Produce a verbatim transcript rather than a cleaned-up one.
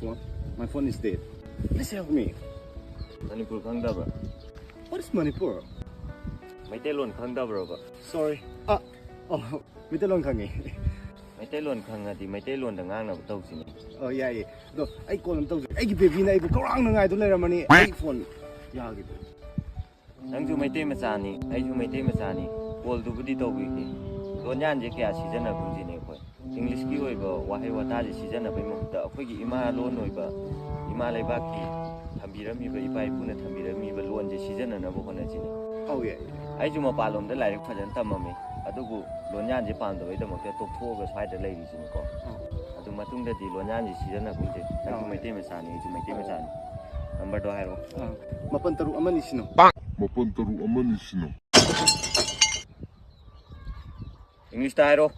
What? My phone is dead. Please help me. Manipur ꯈꯪꯗꯕ꯭ꯔꯥ? What is Manipur? Meiteilon ꯈꯪꯗꯕ꯭ꯔꯕ? Sorry. ꯑ, ꯑꯣ, ꯃꯩꯇꯩꯂꯣꯟ ꯈꯪꯉꯦ꯫ ꯃꯩꯇꯩꯂꯣꯟ ꯈꯪꯉꯗꯤ ꯃꯩꯇꯩꯂꯣꯟꯗ ꯉꯥꯡꯅꯕ ꯇꯧꯁꯤꯅꯦ꯫ ꯑꯣ, ꯌꯥꯏꯌꯦ꯫ ꯑꯗꯣ ꯑꯩ ꯀꯣꯜ ꯑꯃ ꯇꯧꯖꯒꯦ꯫ ꯑꯩꯒꯤ ꯕꯦꯕꯤꯅ ꯑꯩꯕꯨ ꯈꯧꯔꯥꯡꯅ ꯉꯥꯏꯗꯨ ꯂꯩꯔꯝꯃꯅꯤ꯫ ꯑꯩ ꯐꯣꯟ ꯌꯥꯈꯤꯗ꯭ꯔꯦ꯫ ꯅꯪꯁꯨ ꯃꯩꯇꯩ ꯃꯆꯥꯅꯤ, ꯑꯩꯁꯨ ꯃꯩꯇꯩ ꯃꯆꯥꯅꯤ꯫ ꯀꯣꯜꯗꯨꯕꯨꯗꯤ ꯇꯧꯕꯤꯒꯦ꯫ ꯂꯣꯟꯌꯥꯟꯁꯦ ꯀꯌꯥ ꯁꯤꯖꯤꯟꯅꯒꯨꯝꯁꯤꯅꯦ ꯑꯩꯈꯣꯏ꯫ ꯏꯪꯂꯤꯁꯀꯤ ꯑꯣꯏꯕ ꯋꯥꯍꯩ ꯋꯥꯇꯥꯁꯦ ꯁꯤꯖꯤꯟꯅꯕꯩ ꯃꯍꯨꯠꯇ ꯑꯩꯈꯣꯏꯒꯤ ꯏꯃꯥ ꯂꯣꯟ ꯑꯣꯏꯕ, ꯏꯃꯥ ꯂꯩꯕꯥꯛꯀꯤ ꯊꯝꯕꯤꯔꯝꯃꯤꯕ, ꯏꯄꯥ ꯏꯄꯨꯅ ꯊꯝꯕꯤꯔꯝꯃꯤꯕ ꯂꯣꯟꯁꯦ ꯁꯤꯖꯤꯟꯅꯅꯕ ꯍꯣꯠꯅꯁꯤꯅꯦ꯫ ꯑꯧ, ꯌꯥꯏ꯫ ꯑꯩꯁꯨ ꯃꯄꯥꯟꯂꯣꯝꯗ ꯂꯥꯏꯔꯤꯛ ꯐꯖꯅ ꯇꯝꯃꯝꯃꯤ, ꯑꯗꯨꯕꯨ ꯂꯣꯟꯌꯥꯟꯁꯦ ꯄꯥꯝꯗꯕꯩꯗꯃꯛꯇ ꯇꯣꯛꯊꯣꯛꯑꯒ ꯁ꯭ꯋꯥꯏꯗ ꯂꯩꯔꯤꯁꯤꯅꯤꯀꯣ꯫ ꯑꯧ꯫ ꯑꯗꯨ ꯃꯇꯨꯡꯗꯗꯤ ꯂꯣꯟꯌꯥꯟꯁꯦ ꯁꯤꯖꯤꯟꯅꯒꯨꯝꯁꯦ꯫ ꯅꯪꯁꯨ ꯑꯧ꯫ ꯃꯩꯇꯩ ꯃꯆꯥꯅꯤ, ꯑꯩꯁꯨ ꯃꯩꯇꯩ ꯃꯆꯥꯅꯤ꯫ ꯅꯝꯕꯔꯗꯣ ꯍꯥꯏꯔꯛꯑꯣ꯫ ꯑꯥ, ꯃꯥꯄꯟ ꯇꯔꯨꯛ ꯑꯃꯅꯤ ꯁꯤꯅꯣ꯫ ꯃꯥꯄꯟ ꯇꯔꯨꯛ ꯑꯃꯅꯤ ꯁꯤꯅꯣ꯫ ꯏꯪꯂꯤꯁꯇ ꯍꯥꯏꯔꯣ꯫